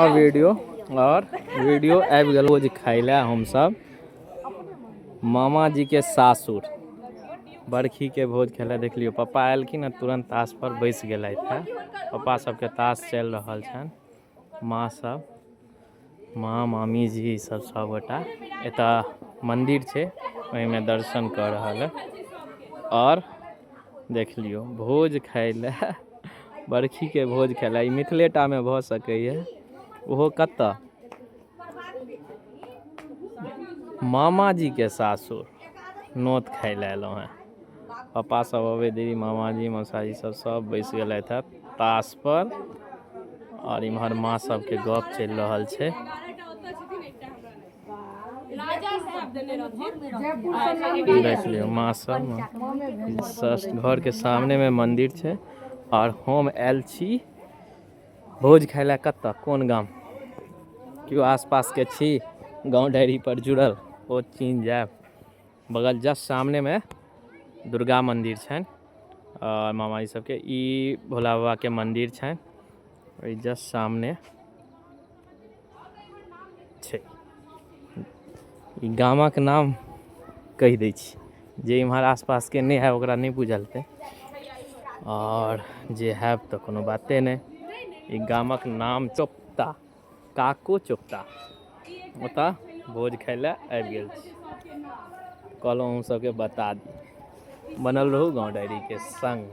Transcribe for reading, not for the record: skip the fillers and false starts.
Video और video आबि गेल भोज खाइ लए। हमसब मामा जी के सासुर बरखी के भोज खेला। देख लियौ, पप्पा एलखिन आ तुरंत ताश पर बैस गेलथि हे। पप्पा सबके ताश चलि रहल छनि। माँ सब, माँ, मामी जी सब, सब गोटा एतऽ मन्दिर छै, ओहिमे दर्शन कऽ रहल है। आओर देख लियौ, भोज खाइ लए, बरखीके भोज खाइ लए, ई मिथिलेटामे भऽ सकैए। ओहो कतऽ? मामाजीके सासुर नोत खाइ लए एलहुँ हेँ। पप्पा सब अबै देरी मामाजी, मौसाजी सब सब बैस गेलथि हेँ ताश पर। आओर इम्हर माँ सबके गप चलि रहल छै। देख लियौ, माँ सब घर के सामने में मंदिर छै। और हम आयल छी भोज खाय लए। कतऽ, कोन गाम? केओ आसपास के छी गाँव डायरी पर जुड़ल, ओ चिन्ह जायब। बगल जस्ट सामने में दुर्गा मंदिर छनि और मामाजी सबके ई भोला बाबा के मंदिर छनि, ओहि जस्ट सामने छै। ई गामक नाम कहि दै छी, जे इम्हर आसपासके नहि है ओकरा नहि बुझलतै, आओर जे हैब तऽ कोनो बाते नहि। ई गामक नाम चोप्ता, काको चोप्ता। ओतऽ भोज खाइ लए आबि गेल छी। कहलहुँ अहूँ सबके बता दी। बनल रहू गाँव डायरीके संग।